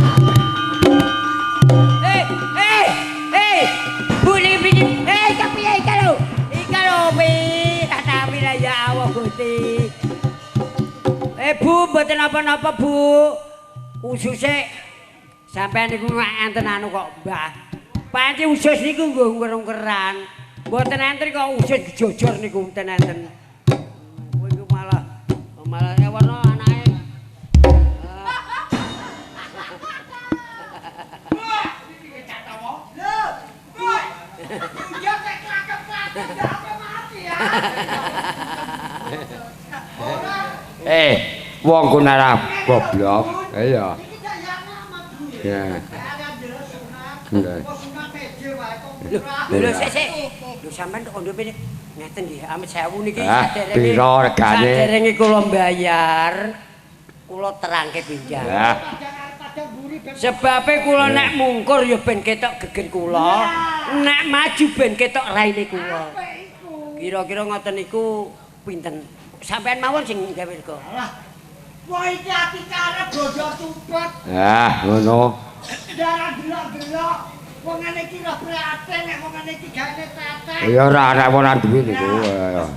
Eh, eh, eh. Bu niki mriki. Eh, kepiye iki lho? Iki lho piye? Tak tapi lah ya Allah Gusti. Eh, Bu, mboten napa-napa, Bu. Ususe sampean niku enten anu kok, Mbah. Panci usus niku nggo ungker-ungkeran. Mboten enten kok usus jojor niku mboten enten. Kowe iku malah malah warna anake. Lho, ya nek klakep-klakep ya apa mati ya. Eh, wong ku ora goblok. Iya. Iki dayane ama Bu. Ya. Dayane ndelok sunat. Nggih. Kok sunat meje wae kok Lho, murah. lho sik sik. Lho sampean kok kondo pene ngeten nggih, amit sewu niki Ah, piro regane? Saderenge kula mbayar, kula terangke pinjam. Lah, Padang buri ben Sebabe kula nek mungkur ya ben ketok geger kula, nek maju ben ketok raine kula. apik iku. Kira-kira ngoten niku pinten? Sampean mawon sing gawe rega. Alah. Wah iki ati karep bojo tupet. ah, ngono. Darah delok-delok. Wong ngene iki ora prihatin nek wong ngene iki gaene tetek. Ya ora ana wong ora duwe niku.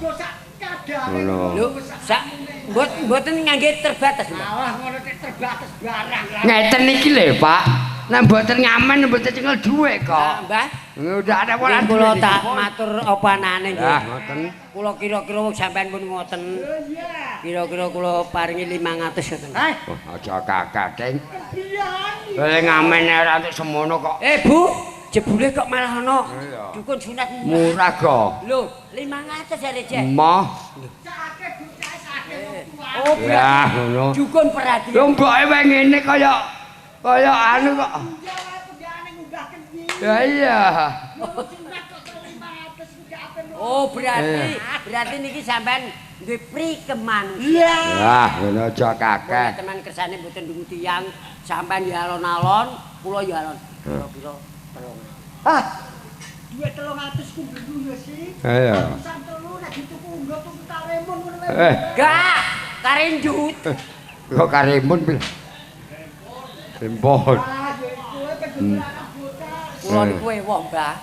Wis sak kadare. Lho, sak mboten ngangge terbatas, Mbah. Alah ngono nek terbatas barang lah. Ngeten iki lho, Pak. Nek mboten ngamen mboten cengal dhuwit kok. Mbah. Udah ana wong ora duwe. Kula tak matur apa anane nggih. Lah ngoten. Kula kira-kira wong sampean pun ngoten. Kira-kira kula paringi 500 ngoten. Heh, aja kakak, Ding. Lha ngamen ora entuk semono kok. Eh, Bu, jebule kok malah ana dukun sunat murah kok. Lho, 500 jare, Cek. Moh. Sakake bocah sakake wong tuwa. Oh, ya ngono. Dukun perhatian. Lho mboke wae ngene kaya kaya anu kok. Ya iya. Oh, berarti niki sampean duwe pri kemanusiaan. Iya. Lah, ngono aja kakek. Teman kersane mboten dungu tiyang, sampean ya alon-alon, kula ya alon. Kira-kira 300. Ah. Duwe 300 ku mbendu ya sih. Iya. Sak telu nek dituku unggah tuku karemun ngono wae. Eh, gak, karenjut. Kok karemun pil? Rempon. Ah, ya kowe pengen bocah. Kula niku ewuh, Mbah.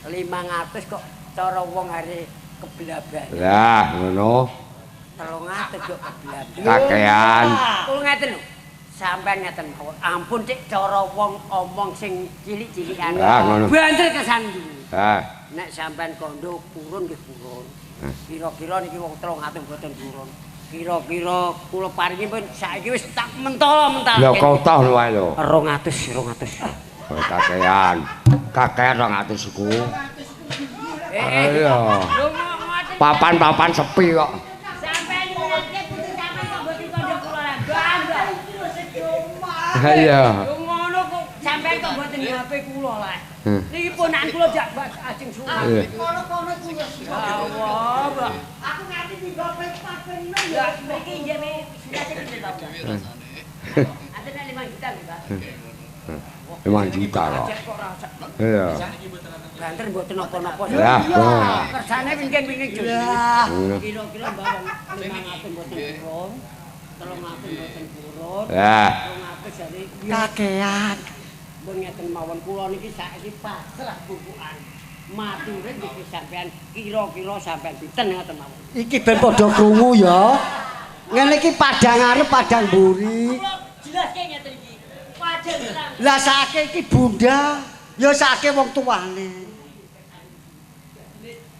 500 kok cara wong are keblaban. Lah, ngono. 300 kok keblaban. Kakean. Kula ngeten lho. Sampean ngeten mawon. Ampun cek cara wong omong sing cilik-cilikan. Lah, ngono. Banter kesan iki. Ha. Nek sampean kondo purun nggih purun. Kira-kira niki wong 300 mboten purun. Kira-kira kula paringi pun saiki wis tak mentolo-mental. Lho kotoh wae lho. 200, 200. Oh, kakean. Kakean 200 iku. Iya. Papan-papan sepi kok. Sampeyan nyunatke putu sampean kok mboten kandha kula lah. Mbah, Mbah. Iya. Lho ngono kok sampean kok mboten HP kula lah. Niki ponakan kula jak ajeng sunat. Kono-kono iku ya. Allah, Mbah. Aku nganti tiba ping 4 ya. Mriki nggih me sunate pinten to? Ate nek 5 juta nggih, Pak. 5 juta kok. Iya. Banter mboten napa-napa. Ya, kersane wingking-wingking jus. Kira-kira Mbah wong 500 mboten purun. 300 mboten purun. Ya. 200 jare kakean. Pun ngeten mawon kula niki saiki pasrah bukukan. Mature niki sampean kira-kira sampean pinten ngoten mawon. Iki ben padha krungu ya. Ngene iki padang arep padang mburi. Kula jelaske ngeten iki. Padang terang. Lah sakake iki bunda, ya sakake wong tuane.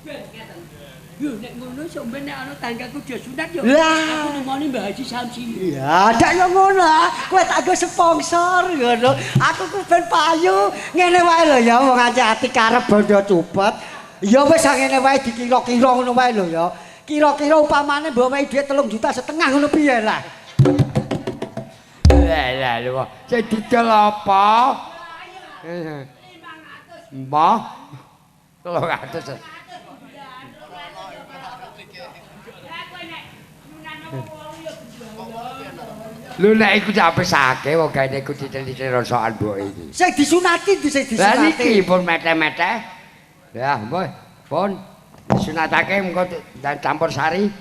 Ben ngeten. Yo nek ngono sok ben nek ana tanggaku do sunat yo. Lah. Aku nemoni Mbah Haji Samsi. Ya, dak yo ngono. Kowe tak nggo sponsor ngono. Aku ku ben payu. Ngene wae lho ya wong ati karep bondo cupet. Ya wis ngene wae dikira-kira ngono wae lho ya. Kira-kira upamane mbok wehi dhuwit 3,5 juta ngono piye lah. Lah lah lho. Sing didol apa? Mbah. 300. Lho nek iku sampe sake wong gaene iku titil-titil rosokan mbok iki. Sing disunati ndi sing Lah disunati? niki pun mete-mete. Ya, mbah, pun disunatake mengko campur sari.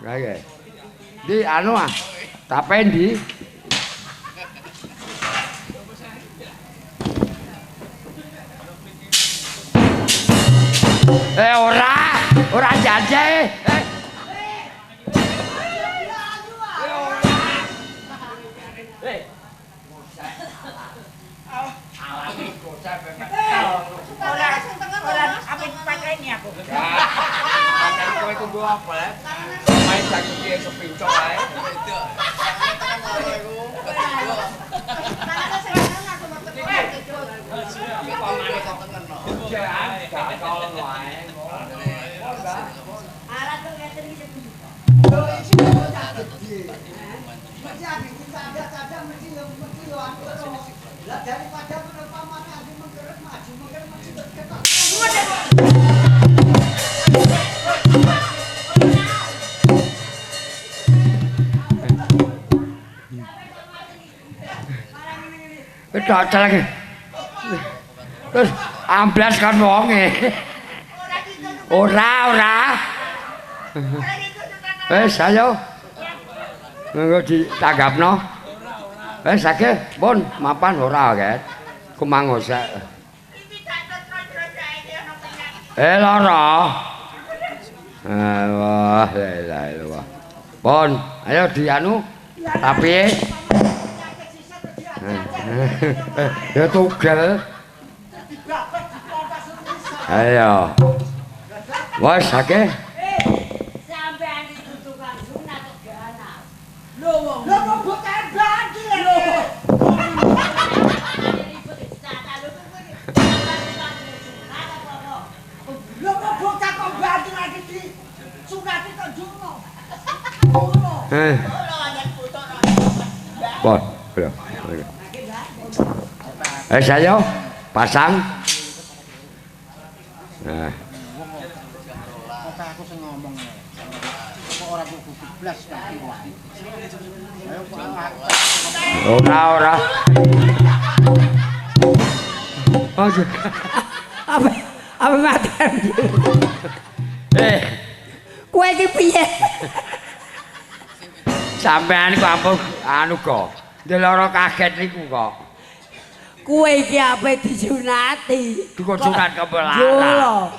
Lah nggih. Ndi anu ah. Tape ndi? Eh ora, ora janji. Eh. Ora apa pakaiane aku. Pakaian kowe tunggu apa le? Main saiki sepincok ae. Alat kok ngeten iki sepundi? Lho iki bocah gede. Mesti ade dicandhak-candhak mesti yo mesti yo aku. Lah daripada menepamane ade mengkeret maju mengkeret mesti ketok. Cocok lagi. Terus amblas kan wonge. Ora, ora. Wis ayo. Monggo ditanggapno. Wis akeh, pun mapan ora, Ket. Kumangosek. Lara. Wah, la ilaha illallah. Pon, ayo dianu tapi ya tugel. Ayo. Wes akeh. Sampean iki tukang sunat kok gak ana. Lho wong. Lho kok bocah bandil lho. Lho kok bocah kok bandil lagi di sunati kok jungo. Eh. Pon, lho. Ayo pasang. Nah. Kok aku sing ngomong ya. Kok ora kudu blas kaki. Ayo kok aku. Ora ora. Aja. Apa apa mati. Kowe iki piye? Sampean iku ampun anu kok. Ndeloro kaget niku kok. Kowe iki ape disunati? Dikon sunat kok lara.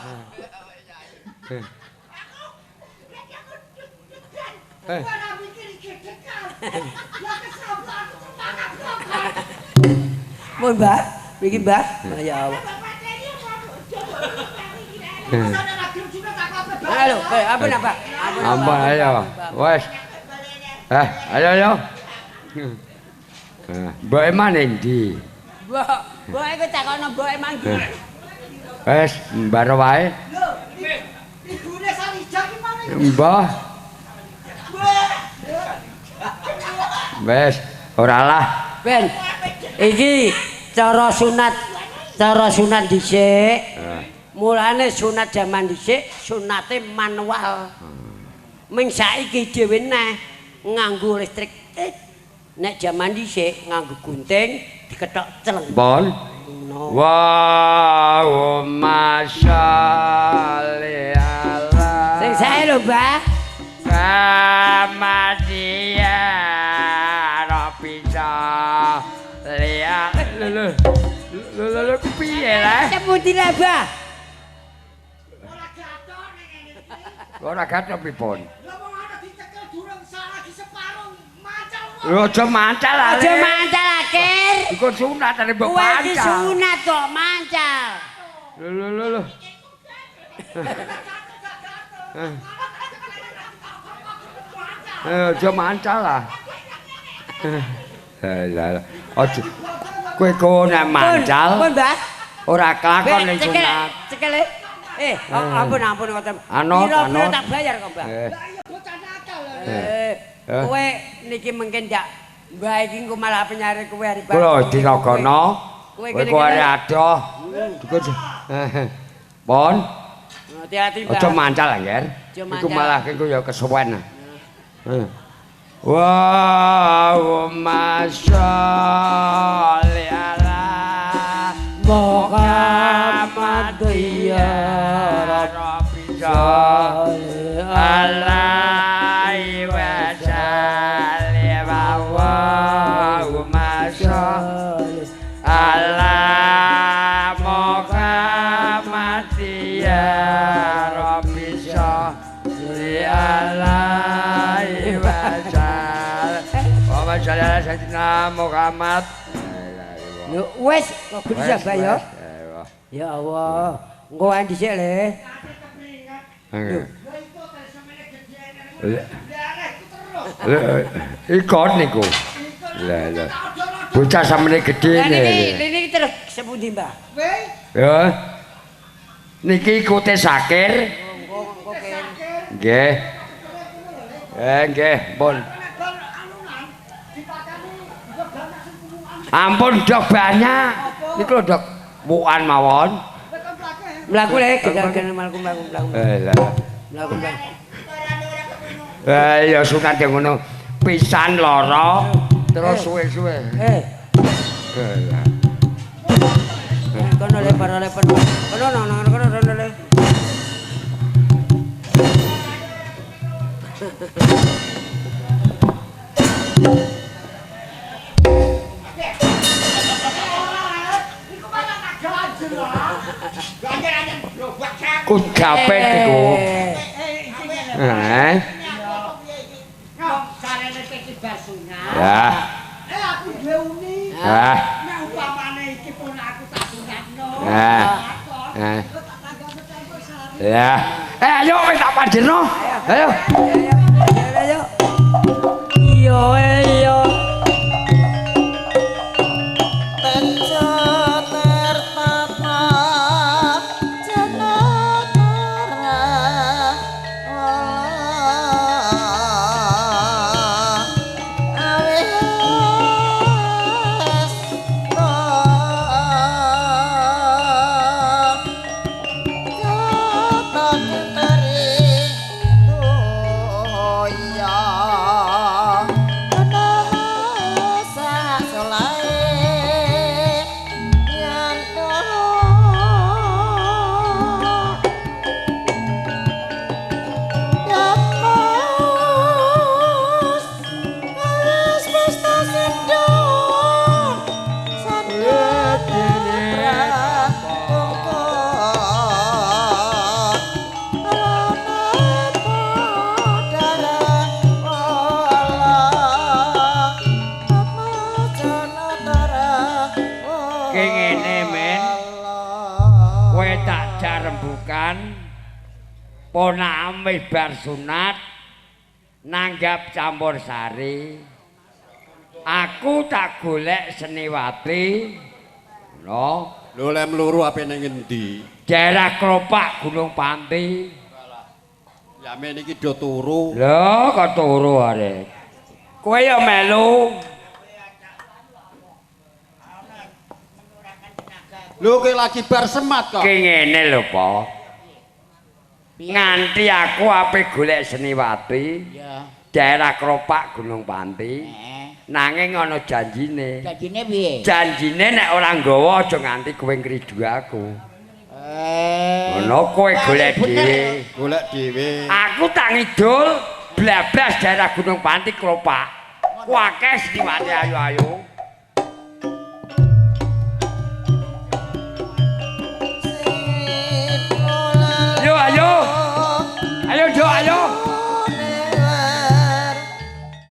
Mun, Mbah, mriki Mbah. Ya Allah. Halo, ampun apa? Ampun ayo. Wes. Ayo ayo. Mboke maning ndi? Mbok, mboke iku takono mboke mang ndi? Wes, mbaro wae. Lho, ibune Sarijah ki maning. Mbah. Wes, ora lah. Ben. Iki cara sunat dhisik. Mulane sunat jaman dhisik sunate manual. Ming saiki dhewe neh nganggo listrik. Nek jaman dhisik nganggo gunting diketok celeng. Pon. Wallahumma sholli ala. Sing sae lho, Mbah. Muhammadiyya Rabbi sholli ala. Lho lho lho ku piye lah? Sepundi lah, Mbah? Ora gathok ning ngene iki. Ora gathok pripun? Lha wong ana dicekel durung saragi separo mancal. Lho aja mancal ale. Aja mancal akhir. Iku sunat are mbok Kowe iki mancal. sunat kok mancal. Lho lho lho lho. Aja mancal lah. Lah aja kowe kok nek mancal. Pun, Mbah. Ora kelakon ning sunat. Cekel. Ampun ampun ngoten. Anut, Piro-piro anut. tak bayar kok, Mbah. Lah iya bocah nakal. Kowe niki mungkin ndak Mbah iki engko malah penyare kowe hari Kula dinagono. Kowe Kowe kok arep adoh. Pon. Hati-hati, Mbah. Aja mancal, Ngger. Iku malah iku ya kesuwen. Wallahumma sholli ala Muhammad ya Rabbi sholli alaihi wa sallim. Allahumma sholli ala Muhammad ya Rabbi sholli alaihi wa sallim. Wa sholli ala sayyidina Muhammad. Lho wis kok bisa Mbah ya. Ya Allah, engko wae dhisik le. Ikon niku. Lah lha. Bocah samene gedhe niki. Niki terus sepundi Mbah? Ya. Niki ikute Sakir. Nggih. Nggih, pun. Ampun dok banyak. Niku lho dok wukan mawon. Mlaku le, gendang-gendang mlaku mlaku mlaku. Lah. Mlaku mlaku. Ya sunat yang ngono. Pisan loro terus suwe-suwe. Kono le para le kono. Kono no kono kono le. Kun gapet iku. Eh. Sarene iki bar sunat. Ya. Eh aku duwe uni. Ah. Nek upamane iki pun aku tak sunatno. Ah. Ah. Ya. Eh ayo wis tak panjerno. Ayo. Ayo. Iya, iya. Ki ngene men. Kowe tak jarembukan ponakam wis bar sunat nanggap campur sari. Aku tak golek seniwati. Ngono. Lho lek mluru ape ning ngendi? Daerah Kropak Gunung Panti. Ya men iki do turu. Lho kok turu arek. Kowe ya melu. Lho kowe lagi bar semat kok. Ki ngene lho, Po. Nganti aku ape golek seniwati. Iya. Daerah Kropak Gunung Panti. Heeh. Nanging ana janjine. Janjine piye? Janjine nek ora nggawa aja nganti kowe ngridu aku. Eh. Ngono kowe golek dhewe. Golek dhewe. Aku tak ngidul blablas daerah Gunung Panti Kropak. Wakeh seniwati ayu-ayu.